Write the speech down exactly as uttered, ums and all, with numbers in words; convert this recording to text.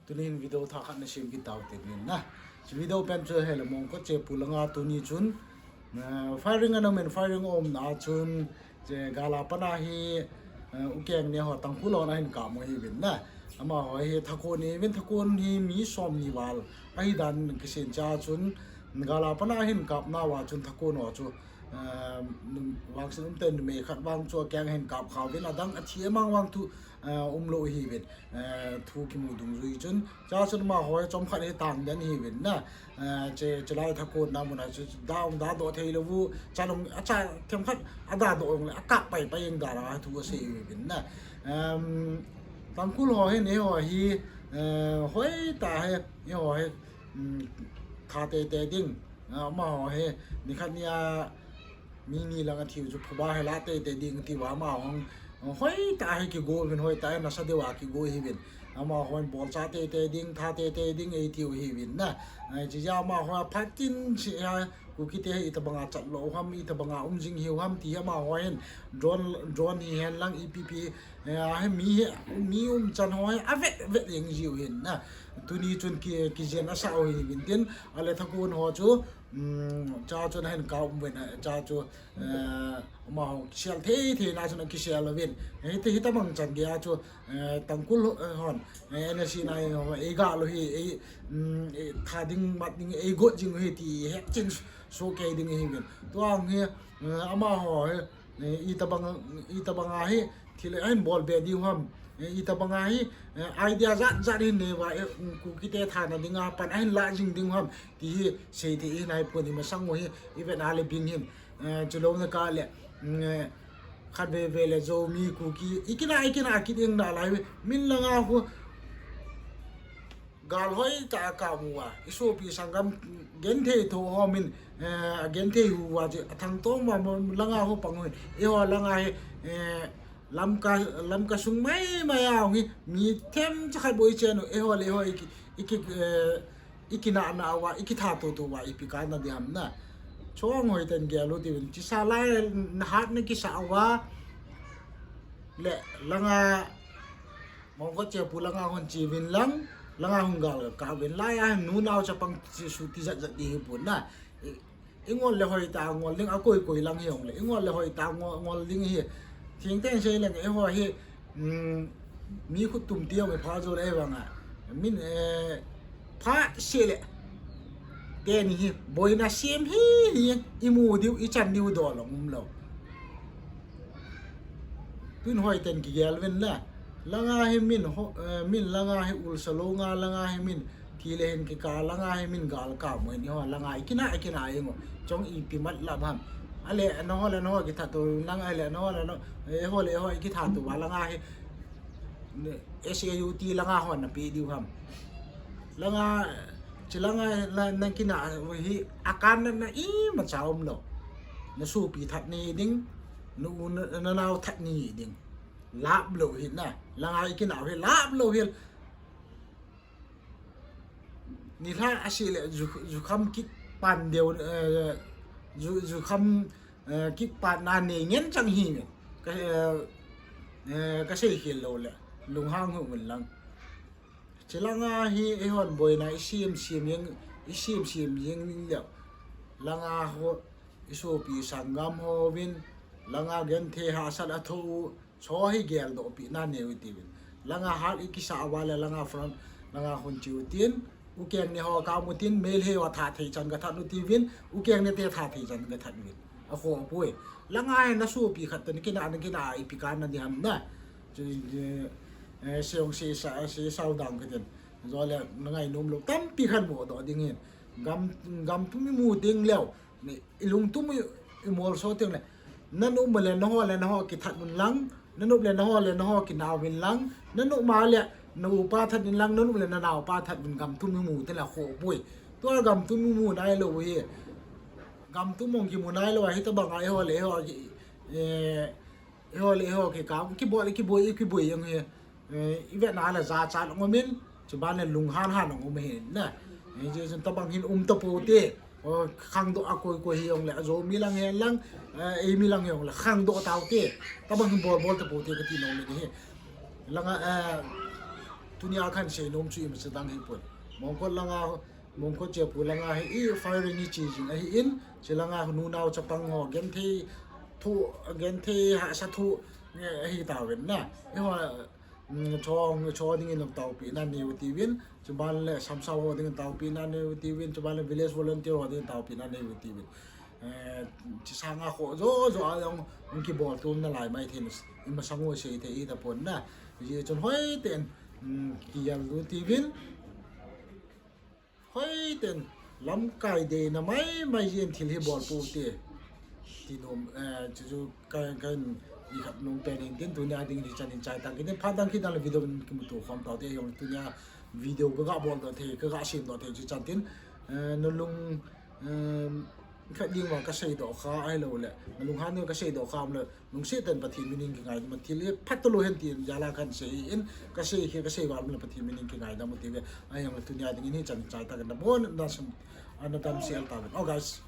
Tunin video thah khat na sem kit tau te nin na. Chu video pen chu hile Mongkot Chepu langa tuni chun, eh, firing ana um in, firing aumna chun, che gal a pana hi, eh, Ukeng ne ho Tangkhul hon ahin kap u ahi uvin na. Amaho hi Thakon ahi uvin, Thakon hi mi som ni val ahi dan kisei cha chun, gal a pana ahin kapna uva chun Thakon ho chu, eh, num-, vangset umtah in numei khat vang chu akeng ahin kap kha uvin, adang athi mang vang thu, eh, umlou ahi uvin. Eh, thu kimu dungjui chun, cha chun amaho hi chomkhat hi tang den ahi uvin na. Eh, che, chelai Thakon na mun a chu, chu da ong da doh thei lou u, cha long, acha themkhat ada doh ong le, akap pai pai eng da la thu asei ahi uvin na. Em, Tangkhul ho hin eiho hi, eh, hoitah hi, eiho hi, um, tha tei tei ding, ah, amaho hi, nikhat nia, mi ni lang athi u chu phuba hi la tei tei ding ti uva amaho hung, hoitah hi kigo uvin, hoitah hi nasa deuva kigo ahi uvin. Amaho hin bolcha tei tei ding, tha tei tei ding eiti u ahi uvin na. Ai, chijeh a amaho a phat kin cheh a, Kuki te hi itobang a chat lou u ham, itobang a um jing hiu ham ti hi amaho hin drone, drone hihen lang ipi pi, eh, a hi mi hi, mi umchan ho hi avet vet jeng jiu hin na. Tuni chun ki, kijen asah u ahi uvin tin, ale Thakon ho chu, um, cha chun ahin kap um uvin, eh, cha chu, eh, amaho kisel thei thei na chun akisel uvin. Eh, hiti, hitobang chan gei a chu, eh, Tangkhul, eh, hon, eh, N S C na ho, eiga lou hi, ei, um, eh, tha ding mat ding eigot jing u ahi ti hetchen soh kei ding ahi uvin. Tua hi, eh, amaho hi, eh, itobang, itobang a hi thil ahin bol be diu ham, eh, itobang a hi, eh, idea jat jat hin nei uva, eh, um, Kuki te thana dinga pan ahin la jing ding u ham ti hi sei thei hi nai pon, imasang u hi ivet a le bing hin, eh, chulou na kah le, mm, eh, khatvei vei le Zomi Kuki ikina ikina kit eng nalai, min langa ho gal hoitah a kap uva, isopi sanggam genthei tho ho min, eh, agenthei uva chu athangtom uva, langa ho pang u hin, eiho langa hi, eh, Lamka, Lamka sung mai mai a hung hi, mi themcha khat bou ichen u, eiho le eiho iki, iki, eh, ikinah nah uva, ikithat to to uva, ipi kana ding ham na. Chong hoitah in gel u tivin, chisa lai nahat na kisah uva, le langa Mongkot Chepu langa hung che uvin lang, langa hung gal kap uvin, laiya hin nu nao chapang chi su tijat jat di hi pon na. I, ingol le hoitah ngol ding, akoi koi lang hijongle, ingol le hoitah ngol, ngol ding hi. Thingteng sei leng, eiho hi, um, mi khut tum ti jong ipha jou le vang a. Min, eh, pha sei le. Teni hi, boina sem hi, hi, imu diu, ichan diu dol um lou. Tun hoitah in kigel uvin na. Langa hi min ho, eh, min langa hi ulsa lou nga, langa hi min thi le hin kikah, langa hi min gal kap u hin, eiho langa ikina, ikina ingo. Chong ipi matlab ham. Ale, naho le naho kithat to, langa le naho le naho, eh, eiho le eiho ikithat to uva, langa hi, S A U T langa hon napeh diu ham. Langa, chi langa la, nakina u hi, akan na, na imacha um lou. Nasopi that ni ding, na u, na, nanao that ni ding. Lap lou hi na, langa ikina u hi, lap lou hi. Nilhah asei le ju, jukham kit pan deu, eh, ju, jukham, eh, kit pan na nei ngen chang hi. Ka, eh, eh, kasei khel lou le, lunghang u mun lang. Chi langa hi eihon boina isem sem jeng, isem sem jeng ning leu. Langa ho, isopi sanggam ho vin, langa genthei hahsat athoh u, Cho hi geldoh pehna neiu hite uvin. Langa hat ikisah uva le langa front, langa hung cheu tin, ukeng ne ho kamu tin, Meitei ho thathei chan kathat u tiuvin, ukeng ne te thathei chan kathat uvin. Akhoh poi. Langa hi nasopi khat toh nakinah, nakinah ipi kana ding ham na. Chu, eh, seong se sa, se sao dang katin. Jole nangainom lou tampi khat bohdoh ding hin. Gam, gam thum imu ding leu. Ni, ilungthim u, imolso teng le. Nanop ma le naho le naho kithat un lang, nanop le naho le naho kinah uvin lang, nanop ma le naupa that in lang, nanop le nanaopa that uvin, gam thum imu teng le akhoh poi. Tua gam thum imu nailou hi. Gam thum hung kimu nailou a hitabang a eiho le eiho ki, eh, eiho le eiho kikah, kibol, kiboi, kiboi jeng hi. Eh, ivetna le jachat ong umin, chuban le lunghan han ong um hin na. Eh, hiche chun tabang hin um tapou te. O, khangdoh a koi koi hijongle, ajo mi lang hen lang, eh, eimi lang hijongle, khangdoh tau te. Tabang hin bol bol tapou te kati nom le hi. Langa, eh, Tunia kahin seinom chu imacha dang hipon. Mongkot langa, Mongkot Chepu langa hi i firing hi che jing ahin, chulanga nunao chapang ho genthei thu, genthei hahsa thu, eh, ahitauvin na. Eiho, mm, cho, cho dingin taopehna neiu tiuvin, chuban le samsao ho dingin taopehna neiu tiuvin, chuban le village volunteer ho dingin taopehna neiu tiuvin. Eh, chi sanga kho jo jo a jong hung kiboltomna lai maithei, imasang u sei thei itapon na. Hijeh chun hoiten, mm, kigel u tiuvin. Hoiten, lamkai deina maimai jin thil hi bolpou te. Tinom, eh, chu chu ka, ka, ikhat nom pen in tin tunia dingin hichan in chai tang. Tin phat dang kit dang le video in kimuto khom taute, jong tunia video kaga boldoh thei, kaga semdoh thei chu chan tin, eh, nalung, eh, khat ding uva kaseidoh kha ahilouleh nalunghan uva kaseidoh kha umle, lungset tah in Pathen min in kingaidam un, thil hi phatah lou hen tin jal a kahin sei in, kasei hi kasei uva umle Pathen min in kingaidam un tiuve. Ahijongle tunia dingin hichan in chai tang, nabon nachun, ana damsel tauvin. Oh guys.